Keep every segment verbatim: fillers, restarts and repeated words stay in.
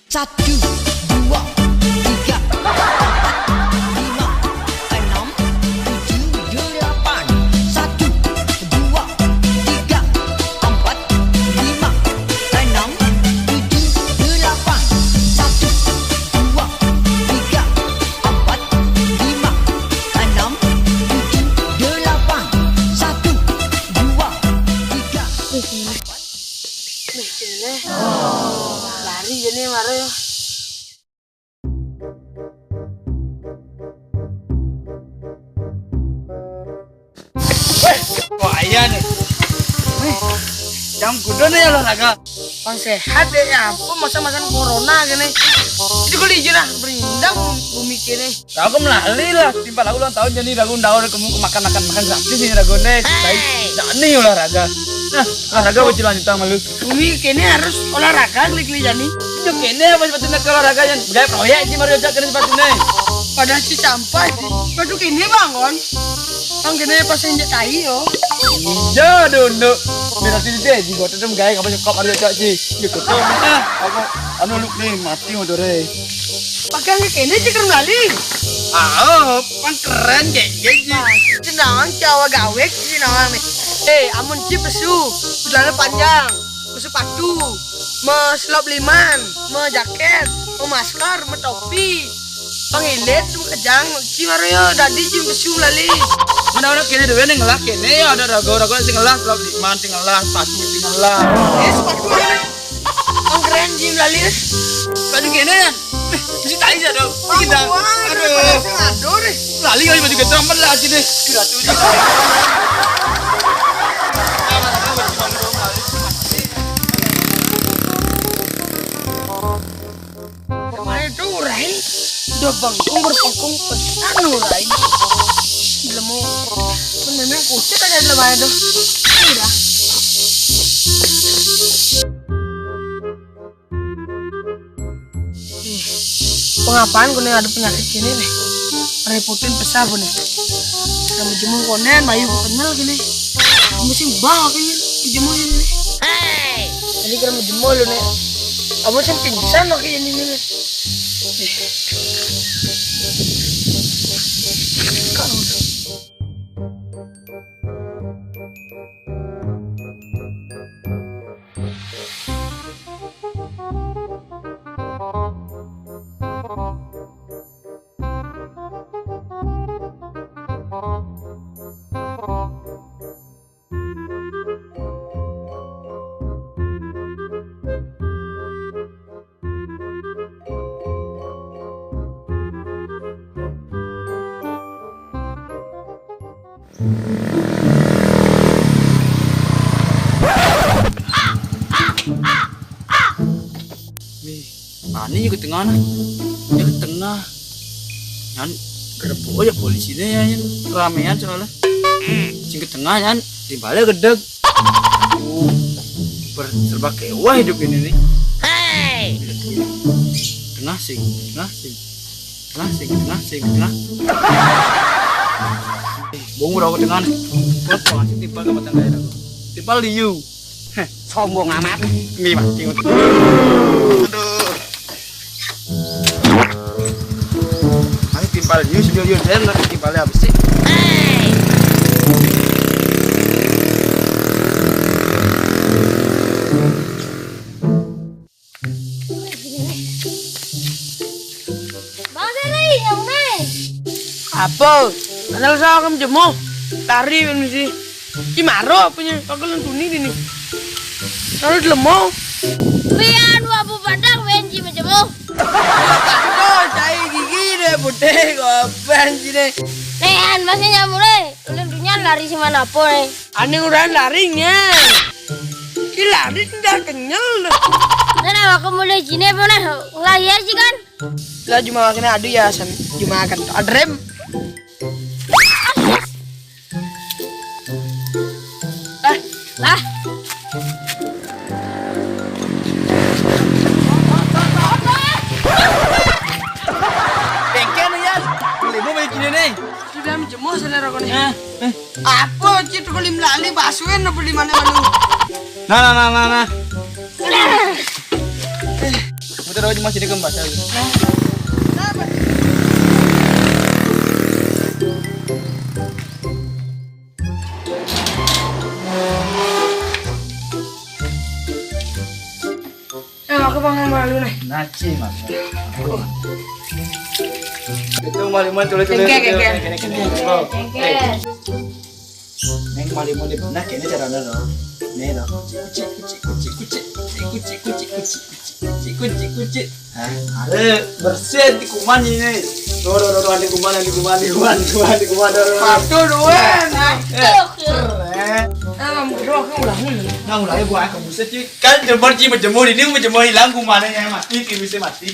Satu, dua, tiga, empat, lima, enam, tujuh, delapan. Satu, dua, tiga, empat, lima, enam, tujuh, delapan. Satu, dua, tiga, empat, lima, enam, tujuh, delapan. Satu, dua, tiga, empat. Nih, sini. Lari jani mara ya. Weh, wah iya nih. Nih, jam kudu nih olahraga. Pang sehat deh ya, ampun masa-masa corona gini. Jadi gue izin lah, berindang bumi kene. Aku melali lah, timpal aku ulang tahun jadi ragu ndau kamu makan makan makan gratis ini ragu deh. Tapi jani olahraga. Nah, olahraga wajib lanjut sama lu. Bumi kene harus olahraga klik-klik jani. Yo kene apa sepatunya ke olahraga yang gaya proyek sih Mario Cok kene sepatunya. Padahal si sampah sih. Sepatu kene bangun. Bang kene pas injek tai yo. Iya dunduk. Berarti dia juga tetep gaya apa nyekop Mario Cok sih. Gitu. Aku anu lu nih mati motornya. Pakai yang kene cek melali. Ah, oh, pan keren kayak gini. Cendangan cawa gawe sih nawang nih. Eh, amun ci pesu, celana panjang, pesu patu, me selop liman, me jaket, me masker, me topi. Pangilit, me kejang, ci maro yo, dadi ci pesu melali. Mana orang kene dhewe ning ngelah kene ya ada raga-raga sing ngelah selop liman, sing ngelah patu, sing ngelah. Eh, sepatu mana? Ang keren Jim lali deh. Baju kene ya. Eh, mesti tai ya dong. Kita. Aduh. Aduh deh. Lali kali baju kene amat lah sini. Kira tuh. Kemarin tuh Rai udah bengkung berpengkung pesan lu Rai. Belum mau. Memang kucing aja belum ada tuh. Udah. Ih, pengapaan kau nih ada penyakit gini nih? Repotin pesah apa nih? Sama jemur konen, bayu kenyal gini. Musim bah kayaknya, jemur ini. Jadi kalau mau jemur lu nih, kamu sih pingsan loh kayak ini nih. Ih. Kau. Wih, ani ke tengah nah. Ke tengah. Yan, kerepuk aja polisi deh ya, yan. Ramean soalnya. Sing ke tengah, yan. Timbalnya gedeg. Uh, ber-, serba kewah hidup ini nih. Tengah sing, tengah sing. Tengah sing, tengah sing, tengah. Bung udah ke tengah. Kuat banget sih timpal ke mata daerah. Timpal liu. Heh, sombong amat. Nih, Bang. Aduh. Ayo timpal liu, liu, liu. Saya nanti timpalnya habis sih. Bang Seri, yang naik. Apa? Kenal sama kamu jemo? Lari kan mesti. Ki maro apanya? Kagak lentuni dini. Lalu dilemo. Pian wabu badak wen ji jemo. Kagak, cai gigi deh putih kok apaan sih deh. Nean masih nyamure. Ulun dunia lari si mana apa nih? Ane uran lari nyan. Ki lari ndak kenyel. Nah, nah, aku mulai jine apa nah? Ngelayar sih kan? Lah cuma kena adu ya san. Cuma kan adrem. Eh, lah. Bengkel ya. Beli mau beli gini nih. Sudah menjemur sana rokoknya. Eh, eh. Apa cit kau lim lali basuin apa di mana mana? Nah, nah, nah, nah, nah. Muter Cuma sini kembas. Eh, aku pangan malu nih. Naci, Mas. Itu malu-malu, tulis, tulis. Kengke, kengke. Kengke, kengke. Oh, kengke. Eh. Neng malu-malu, nah, kayaknya cara ada loh. Nih loh. Kucik, kucik, kucik, kucik, kucik, kucik, kucik, kucik, kucik, kucik, kucik. Hah? Ada bersih di kuman ini. Tuh, tuh, tuh, tuh, ada kuman, ada kuman, ada kuman, ada kuman, ada kuman, ada kuman. Satu, dua, nah. Eh, keren. Ah, kamu doang, kamu ulang dulu. Nah, mulai gua akan buset, cuy. Kan jemur, Ci, menjemur ini, menjemur hilang kumannya, mati, Ci, bisa mati.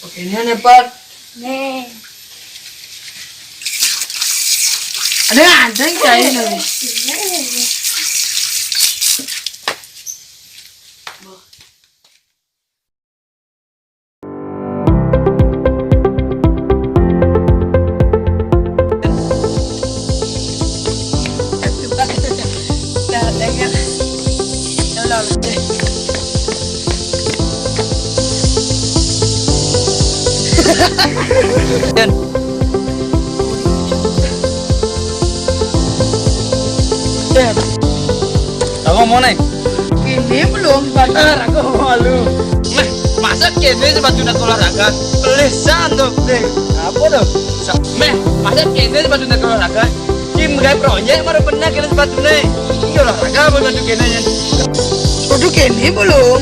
Oke, ini aneh, Pak. Nih. Ada, ada yang kain nih. Yan. Yan. Kamu mau naik? Ini belum, Pak. Ah, aku malu. Meh, masa kene sepatu nak olahraga? Pelih sandok deh. Apa tuh? Sa-, meh, masa kene sepatu nak olahraga? Tim gawe proyek mara bener kene sepatu ne. Iya olahraga apa sepatu kene ya? Sepatu kene belum.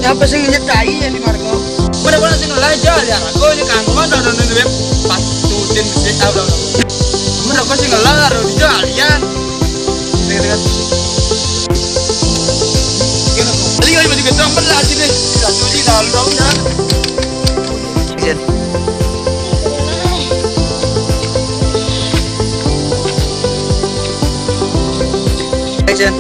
Siapa sing nyetai yang di Marco? Mana mana sing belajar ya? Aku ini kangkungan dah nonton web. Sepatu tim sih tahu dong. Mana aku sing ngelar, udah lihat. Lihat, lihat. Beli aja juga temen lah sini. Satu di dalam dong dah. Action. Action.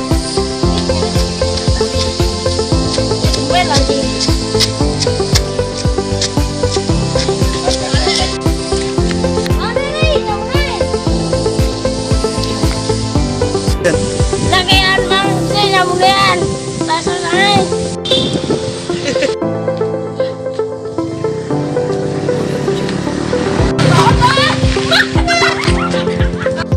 Lakean, Mang, saya nyambungan. Bahasa saya.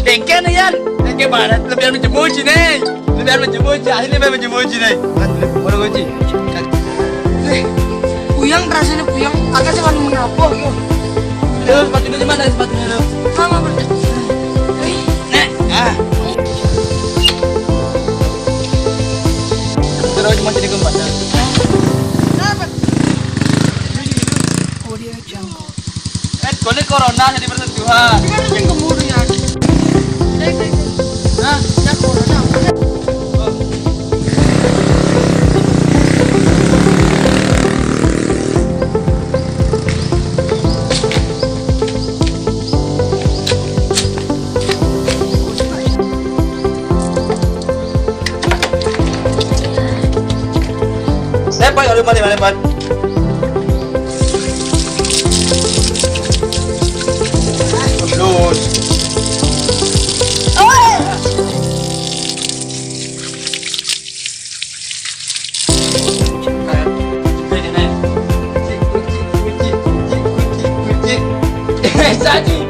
Dengke nih, Yan. Dengke banget. Lebihan menjemuji nih. Lebihan menjemuji. Akhirnya lebihan menjemuji nih. Baru kunci. Eh, puyang rasanya puyang. Agak sih kan menapa gitu. Terus sepatunya di mana sepatunya tuh? Mama berarti. Nek, ah. Terus cuma jadi keempat ya. Kenapa? Audio Jungle. Eh, kone corona jadi persentuhan. Kita tuh yang kemudian. Nah, ya corona. Lepas, ada mana, mana, mana? Lus. Eh, Sani.